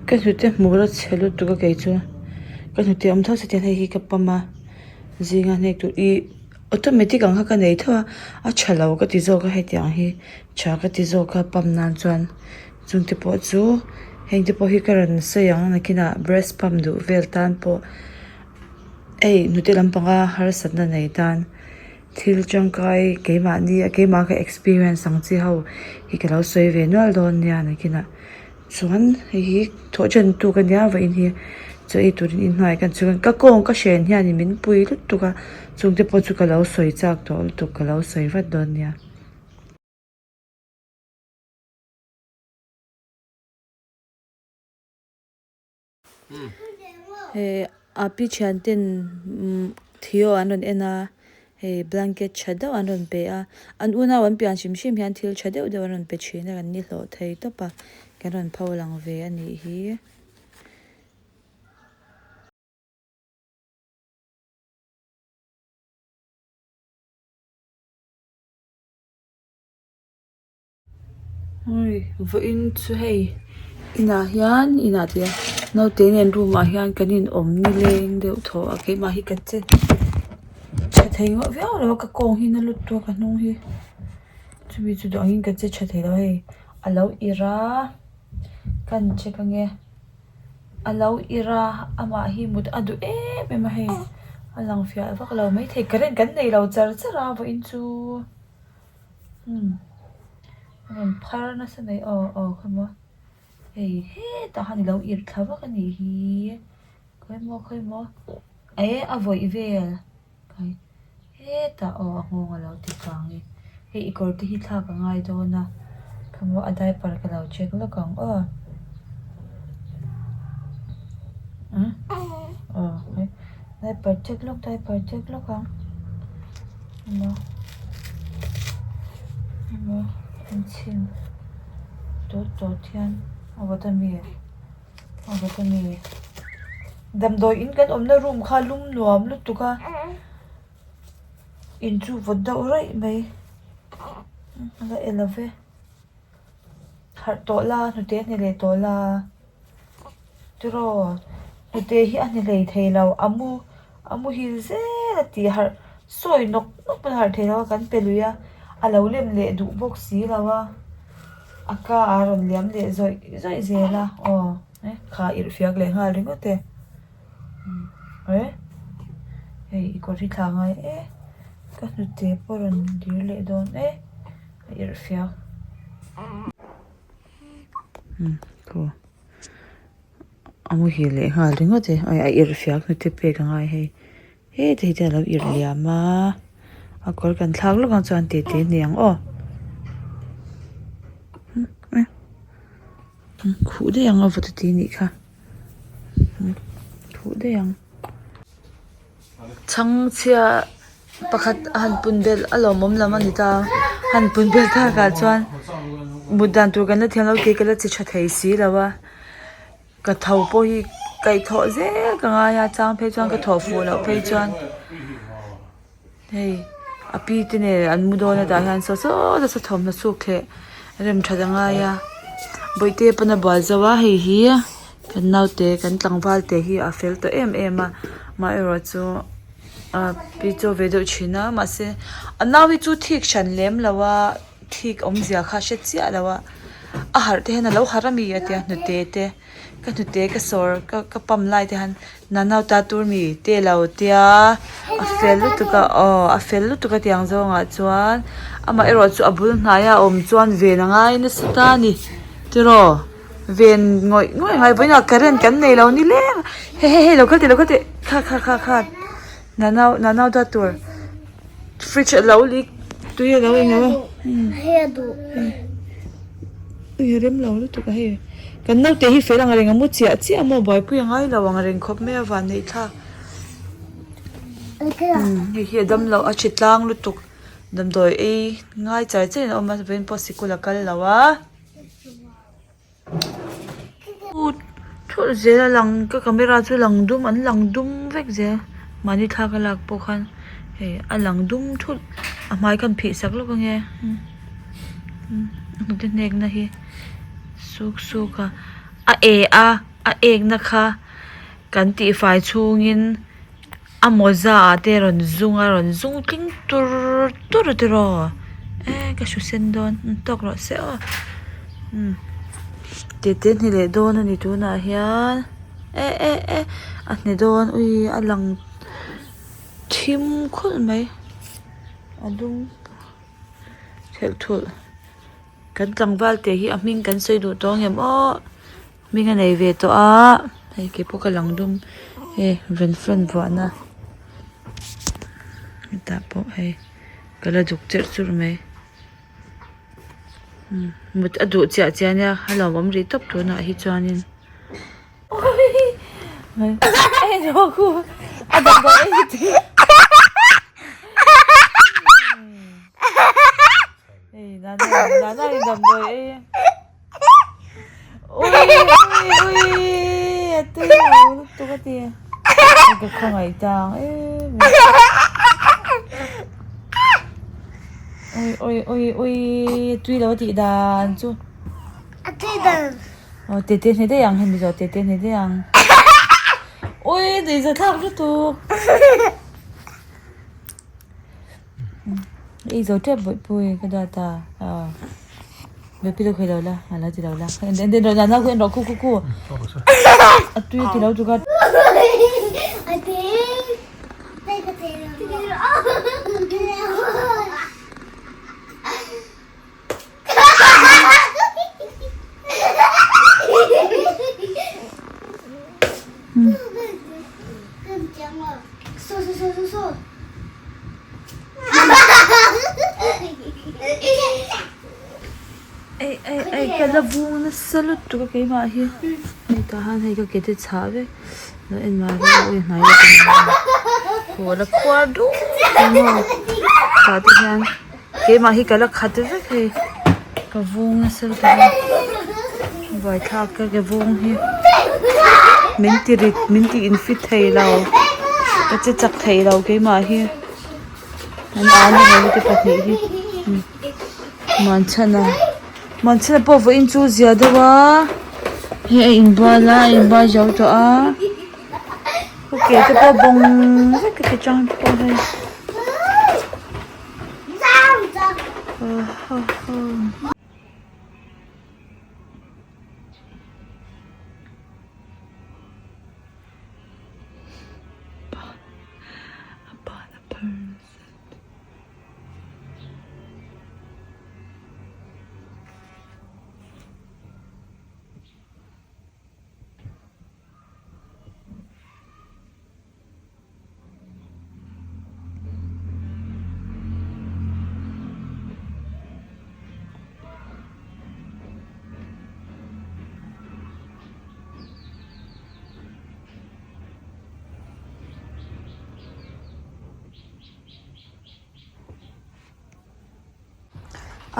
Ka hnute hmur a chhe lutuk a kei chu ka hnute awm tho se tiang hei hi ka pump a zinga hnek tur ih automatic ang kha ka nei tho a a tha lo ka ti zawk a hetiang hi tha ka ti zawk a pump nan chuan chungte pawh chu heng te pawh hi ka rawn sawi ang nakinah breast pump duh vel tan pawh hei hnute lampanga harsatna nei tan. Thil tangkai keimahni a keimah ka experience ang chi ho hi ka lo sawi ve nual dawn nia nakinah chuan hei hi thawh then tuk ania vawiin hi chaw ei turin inhnuai kan chhung ka kawng ka hren hianin min pui lutuk a chungte pawh chu ka lo sawi chak tawh lutuk ka lo sawi vat dawn nia. Hei a pi thian ten thio an rawn en a hei blanket tha deuh an rawn pe a an unau an pian hrim hrim hian thil tha deuh deuh an rawn pe thin a kan ni hlawh thei tawp a kan rawn pho lang ve a nih hi. Hei vawiin chu hei inah hian inah tih a naute nen room ah hian kan in awm nileng deuh thaw a keimah hi ka che tha thei ngawt viau lo a ka kawng hi na lut tawk a hnung hi chumi chu duh angin ka che tha thei lo hei a lo irh a ka han check ange a lo irh a amah hi mut a duh em em a hei a lang fiah vak lo maithei current kan nei lo char char a vawiin chu. Umm a rawn phar nasa mai aw aw khawi maw hei hetah khan ilo irh thla vak a nih hi khawi maw khawi maw eh a vawih vel khai hetah aw a nghawng alo ti kang e hei i kawr te hi thlak a ngai dawn a khawi maw a diaper ka lo check lawk ang aw aw diaper check lawk diaper check lawk ang. Emaw emaw an chhin tawt tawt hian a vawt a mi a vawt a mi damdawi in kan awmna room kha lum nuam lutuk a in chu vawt deuh raih mai a la e lo ve harh tawh la hnute a hne leh tawh la. Tiraw hnute hi a hne hlei thei lo a mu a muhil zel a tih harh sawi nawk nawk pawn a harh thei lo a kan pe lui a a lo lem leh duh bawk si lo a a ka a rawn liam leh zawih zawih zel a aw e kha irh fiak leh nghal ringawt e e hei i kawr hi thla ngai e ka hnute pawh a rawn dir leh dawn e a irh fiak. A muhil leh nghal ringawt e a irh fiak hnute pek a ngai hei heti hi te alo irh liam a a kawr kan thlak lawk ang chuan tete a ni ang aw khuh daih ang a vawt a ti anih kha khuh daih ang. Chhangchhia pakhat a han pun belh a lawmawm lam a ni ta a han pun belh takah chuan mut dan tur kan la thiam lo kei ka la che tha thei si lo a ka tho pawh hi kaihthawh zel ka ngai a chang phei chuan ka thawh fuh loh phei chuan hei a pi te nen an mu dawn a tah hian saw saw nasa thawmhnaw suk thleh rem that a ngai a bawihte pawn a bual zo a hei hi. Kan naute kan tlangval te hi a fel tawh em em a amaherawh chu ah pi chaw ve deuh thin a mahse a nau hi chu thik hran lem lo a thik awmzia kha a hre chiah lo a a harh te hian a lo harh a mi a tia hnute te ka hnute ka sawr ka ka pump lai te hian nanau ta tur mi te lo tia a fel lutuk a aw a fel lutuk a tiang zawngah chuan amaherawh chu a bul hnaiah a awm chuan ven a ngai nasa ta a ni tiraw. Ven ngawih ngawih ngai vawiinah current kan nei lo ni leng hei hei hei lo kal teh lo kal teh kha kha kha kha nanau nanau ta tur fridge a lo leak tui a lo eng lo ui a rem lo lutuk a hei kan naute hi fel ang reng a mu chiah chiah maw buaipui a ngai lo ang reng khawp mai a van neih thlak hei hi a dam loh a thi tlang lutuk damdawi ei ngai char char in a awm a vawiin pawh sikul a kal lo a. Thulh zel a lang ka camera chu lang dum an lang dum vek zel mahni thla ka lak pawh khan hei a lang dum thulh a hmai khan phih sak lawk ange a hnute hnek na hi suk suk a a e a. a ekna kha kan tihfai chhungin a mawza ah te a rawn zung a rawn zung tling tur tur a tiraw e ka hru sen dawn tawk rawh se aw umm tete hni leh dawn a ni tunah hian e e e a hne dawn ui a lang thim khulh mai a dum thelh thulh. Kan tlangval te hi a hming kan sawi duh tawh ang em aw hming a nei ve tawh a hei kei pawh ka lang dum hei venflon vuahna hetah pawh hei ka la duk cherh churh mai mut a duh chiah chiah ania a lawmawm rih tawp tunah hi chuanin. Ei nana nana in damdawi ei a ui ui ui a tui lo lutuk a ti ka khawngaih tang em ui ui ui ui a tui lo a tih dan chu a tui dan aw tete hne daih ang hemi zawh tete hne daih ang ui nuihza thlak lutuk. Ei zo tep bawih pui ka duat a aw bawih pui khawi lo la a lo ti lo la en en rawh nana khu en rawh khu khu khu a tui a ti lo tuk a. Ei ei ei ka la vung nasa lutuk a keimah hi hei tah hian hei ka ke te chhah vek lo en mai rawh aw hnai khaw la khuar dup mai maw tah te hian. Keimah hi ka la khat vek hei ka vung nasa lutuk a buaithlak ka ke vung hi min ti rit min ti in fit thei lo ka che chak thei lo keimah hi an an ni lo te pahnih hi muanchhana muanchhana pawh vawiin chu zia deuh a hei a inbual a a inbual zo tawh a ka ke te pawh bawng vek ka ke chang te pawh hei.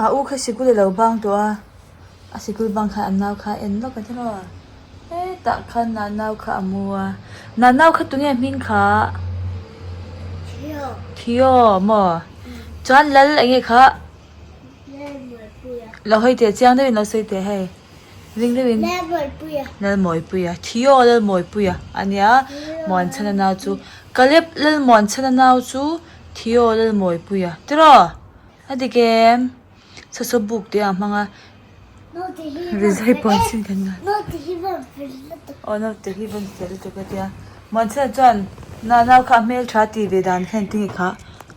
A u kha sikul a lo bang tawh a a sikul bang khan an nau kha a en lawk a tiraw hetah khan nanau kha a mu a nanau kha tunge hming kha Theo maw chuan lal eng nge kha lo hawi teh chiang deuhin lo sawi teh hei ring deuhin Lalmawipuia Theo Lalmawipuia a nia Muanchhana nau chu Caleb Lalmuanchhana nau chu Theo Lalmawipuia tiraw. A dik em? Saw saw buk te a hmang a. Rizai puan sin kan ngai. Aw naute hi van fel lutuk a tia. Muanchhana chuan na nau kha a hmel tha tih ve dan khan tinge kha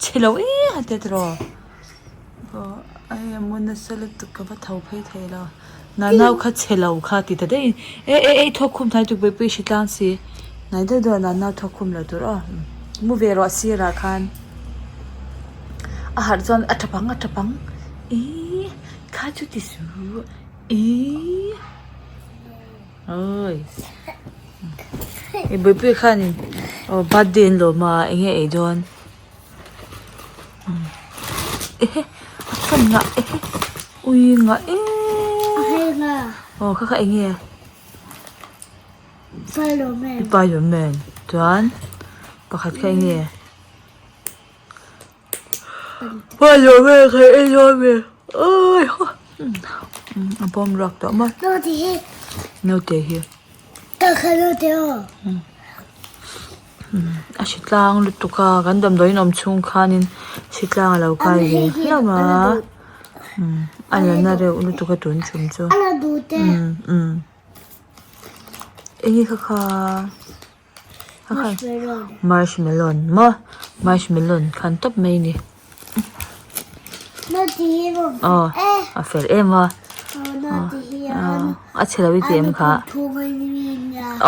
chhe lo em a tia tiraw. Aw ai a mu nasa lutuk ka va tho phei thei lo. Na nau kha chhe lo kha ti ta daih in e e e thawk khum hnai tuk buaipui hri tlang si. Hnai deuh deuh ah na nau thawk khum lo tur aw. Mu ve rawh sirah khan. A harh chuan a tap ang a tap ang ihh kha chu ti suh ihh awi i buaipui khanin aw birthday an lawm a eng nge ei dawn ehe a fan ngah ehe ui ngah em aw kha kha eng nge. Spiderman chuan pakhat kha eng nge. Spiderman kha en dawn mi awii haw a bawm ruak tawh maw naute hi. A hritlang lutuk a kan damdawiin awm chhung khanin hritlang a lo kai ve hlauh a a la na reuh lutuk a tun tum chu eng nge kha kha marshmallow maw marshmallow khan tawp mai a ni. Aw a fel em a a chhe lo i ti em kha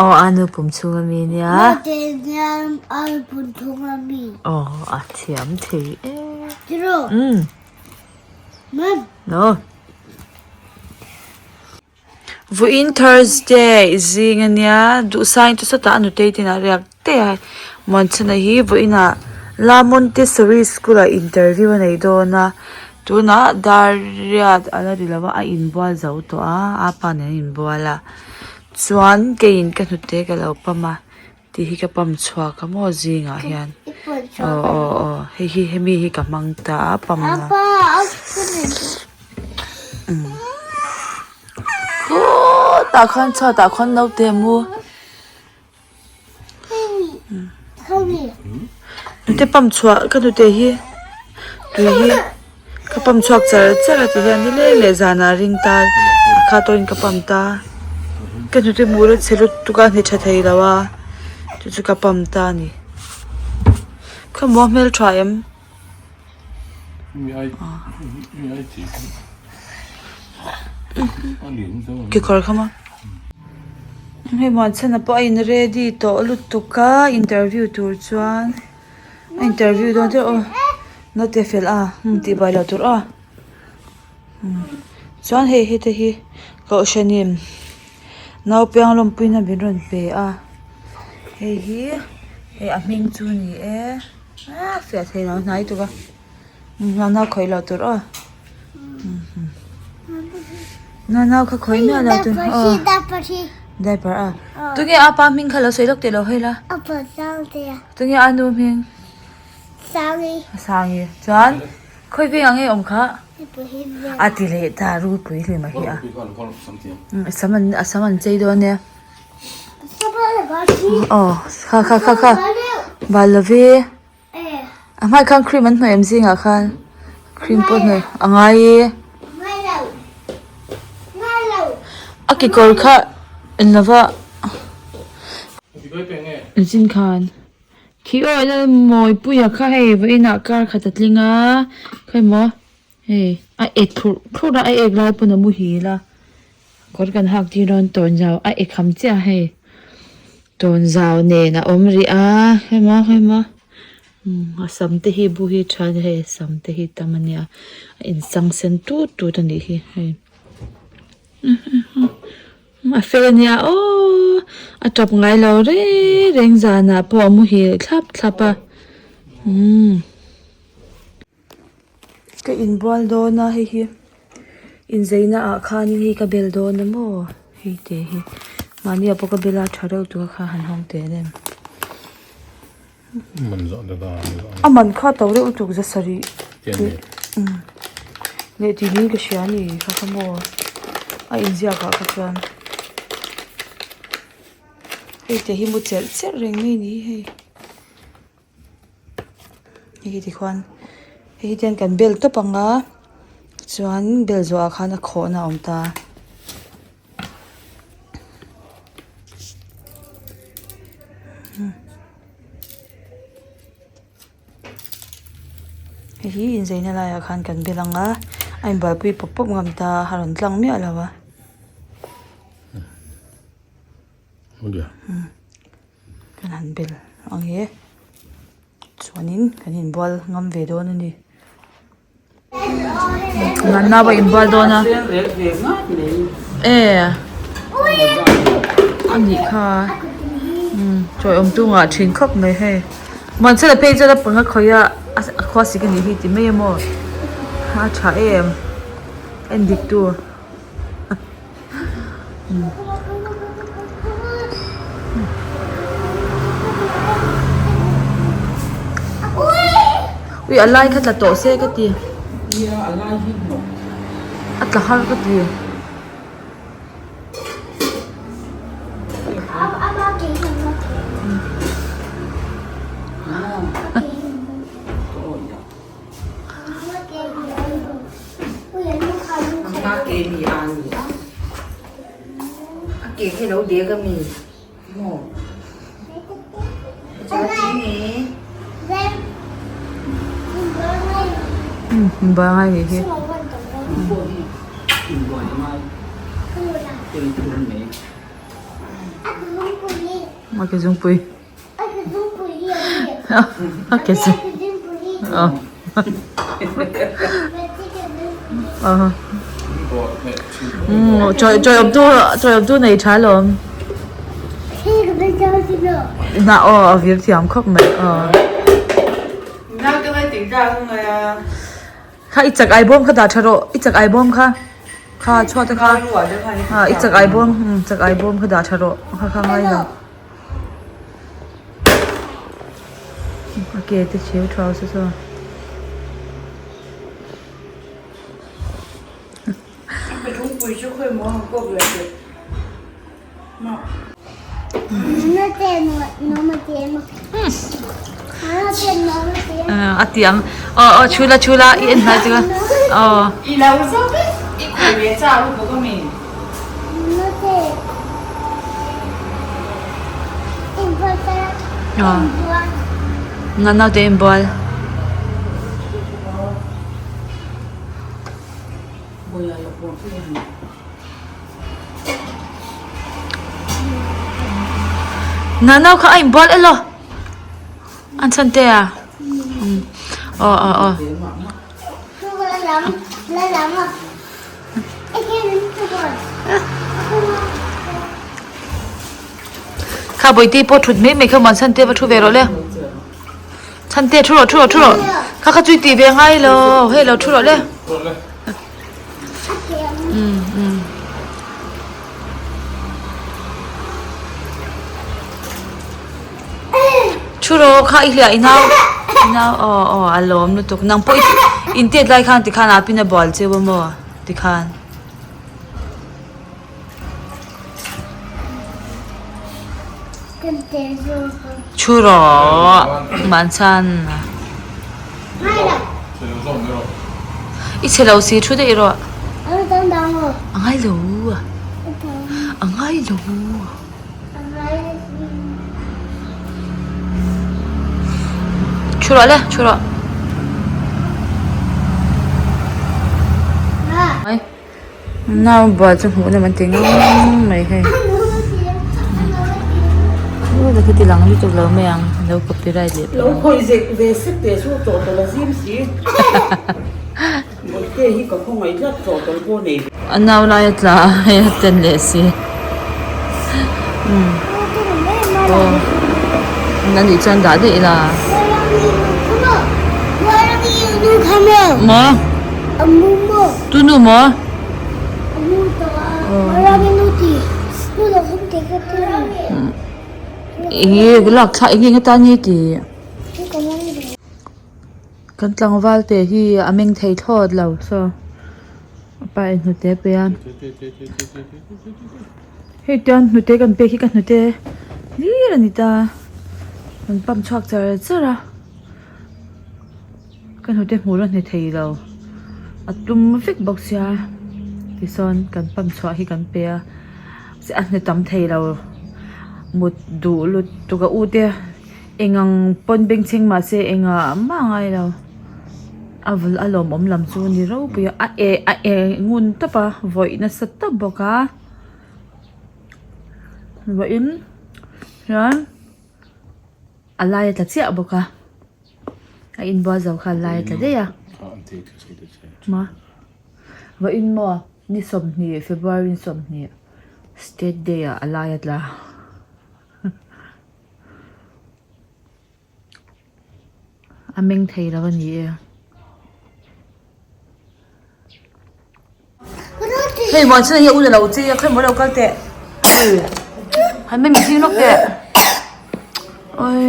aw a nu pum chhung ami ania aw a thiam thei em umm. Vawiin Thursday zing ania duhsangin chu sawtah a nutei te inah riak daih a Muanchhana hi vawiinah La Montessori school ah interview a nei dawn a tunah dar riat a la ri lo a a inbual zo tawh a a pa nen an inbual a chuan keiin ka hnute ka lo pam a tih hi ka pam chhuak a maw zingah hian aw aw aw hei hi hemi hi ka hmang ta a pam na khutah khan chhuatah khawn naute a mu hnute pam chhuah ka hnute hi tui hi ka pam chhuak char char a ti hian nileng leh zanah ring ta a kha tawhin ka pam ta ka hnute hmuh la chhe lutuk a hne tha thei lo a chu chu ka pam ta a ni khawmuang hmeltha em. Kekawr kha maw hei muanchhana pawh a in ready tawh lutuk a interview tur chuan a interview dawn chiah aw naute fel a tih buai loh tur aw chuan hei hete hi kohhranin naupiang lawmpuina min rawn pe a hei hi hei a hming chu a ni e. Ah fiah thei lo hnai tuk a nau khawih loh tur aw nau kha khawih miah loh tur aw diaper a tunge a pa hming kha lo sawi lawk teh lo hawi la tunge a nu hming sangi chuan khawi veng ang nge awm kha a ti leh ta rulpui hlima hi a a sam an chei dawn nia. Aw kha kha kha kha bal love a hmai khan cream an hnawih em zingah khan cream pawh hnawih a ngai e a kekawr kha en lova zin khan khi aw ila mawipuia kha hei vawiinah kar khat a tling a khawi maw hei a ek thlurh thlurh a a ek lai pawn a muhil a. Kawr kan hak tir dawn tawnzau a ekham chiah a hei tawnzau nen a awm rih a hema hema umm a sam te hi bu hi tha a hei a sam te hi tam ania a insang sen tut tut anih hi hei a fel ania aww a tap ngai lo reng reng zanah pawh a muhil thlap thlap a umm. Ka inbual dawn a hei hi inzeina ah khanin hei ka bel dawn a maw hei te hi mahni ah pawh ka bel a tha reuh tur kha han hawng teh em a man kha to reuh lutuk za sarih leh tih niin ka hria a ni kha kha maw a inziak ah kha chuan hei te hi mu chelh chelh reng mai a ni hei. Hei hi tikhuan hei hi tian kan bel tawp ang a chuan bel zawhah khan a khawhna a awm ta. Hei hi inzeina laiah khan kan bel ang a a inbualpui pawp pawp ngam ta a rawn tlang miah lo a. Kan han bel ang e chuanin kan inbual ngam ve dawn a ni natna pawh inbual dawn a e a nih kha umm chawi awm tu ngah thin khawp mai hei Muanchhela phei chuan a panga khawih a a khua sik a nih hi ti mai a maw a tha em en dik tu. Ui a lai kha tla tawh se ka ti a tla har ka ti. Inbual ngai nih hi. A ke zungpui. A ke zung. Chawi chawi awm tu chawi awm tu nei tha lawm. Na aw a vir thiam khawp mai aw. Kha i chak ai bawm kha dah tha rawh i chak ai bawm kha kha chhuat te kha i chak ai bawm chak ai bawm kha dah tha rawh kha kha ngai lo. A ke te cheu thau se chuan. A ti ang aw aw chhula chhula i en hnai chu aw. Na naute inbual. Na nau kha a inbual elaw an chhan te a aw aw aw. Kha bawihte pawh thut mai mai kha muan chhan te va thu ve rawh le chhan te thu rawh thu rawh thu rawh kha kha chu i tih ve ngai lo hei lo thu rawh le um um. Thu rawh kha i hliah i nau i nau aw aw a lawm lutuk nang pawh i intet lai khan tikhan a pin a bual cheu a maw tikhan. Thu rawh mahchhan i chhe lo si thu daih rawh a ngai lo a ngai lo. Thu rawh le thu rawh. Nau bual chu hmuh nawm an ti ngang mai hei. Aw ka ti lang lutuk lo mai ang lo copyright leh Lo khawi zek ve sek teh chu chawhtawlh a zim si. Bawihte hi ka khawngaih tlat chawhtawlh pawh nei ve. A nau lai a tla a hei a ten leh si. Umm aw a nih chuan dah daih ila. Maw? Tu nu maw? Ih lak thla eng eng atan nge tih. Kan tlangval te hi a meng thei thlawt lo saw a pa in hnute a pe a hei tiang hnute kan pek hi ka hnute hlir a ni ta kan pump chhuak char char a ka hnute hmur a hne thei lo a tum vek bawk sia tisawn kan pump chhuah hi kan pe a a hne tam thei lo mut duh lutuk a u te. Eng ang pawn bengchheng mahse engah mah a ngai lo a vul a lawmawm lam chu a ni ropui a a eh a eh ngun tawp a vawih nasa tawp bawk a vawiin hian a lai a tla chiah bawk a a inbual zo kha a lai a tla daih a vawiin maw ni sawmhnih february ni sawmhnih state day ah a lai a tla. A meng thei lo a ni e. Hei muan chhan hi a un a lo chei a khawi maw lo kal teh. Han meng zing lawk teh. Oi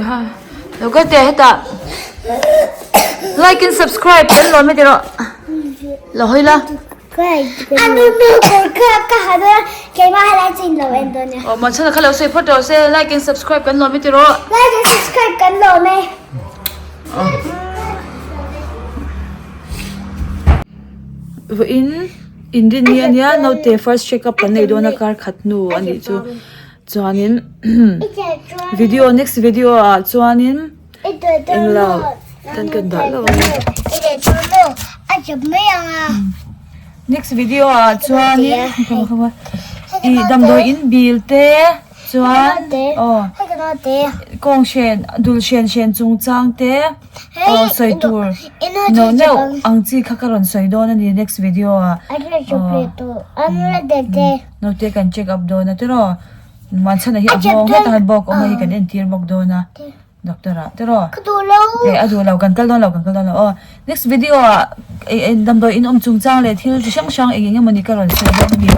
ha lo kal teh hetah. Like and subscribe kan lawm e ti rawh. Lo hawi la. Aw Manchhana kha lo sawi phawt rawh se like and subscribe kan lawm e ti rawh. Like and subscribe kan lawm e. Vawiin. Inrinni ania naute first check up kan nei dawn a kar khat hnu a nih chu chuanin video next video ah chuanin englo kan kan dah lo a ni next video ah chuanin ih damdawi in bil te chuan aw kawng hren dul hren hren chungchang te. Aw sawi tur neuh neuh ang chi kha ka rawn sawi dawn a ni next video ah aw naute kan check up dawn a tiraw Muanchhana hi a nghawng hlek a han bawk awm a hei kan entir bawk dawn a doctor ah tiraw eh a duh lo kan kal dawn lo kan kal dawn lo aw next video ah damdawi in awm chungchang leh thil chi hrang hrang eng eng emawni ka rawn sawi dawn a ni.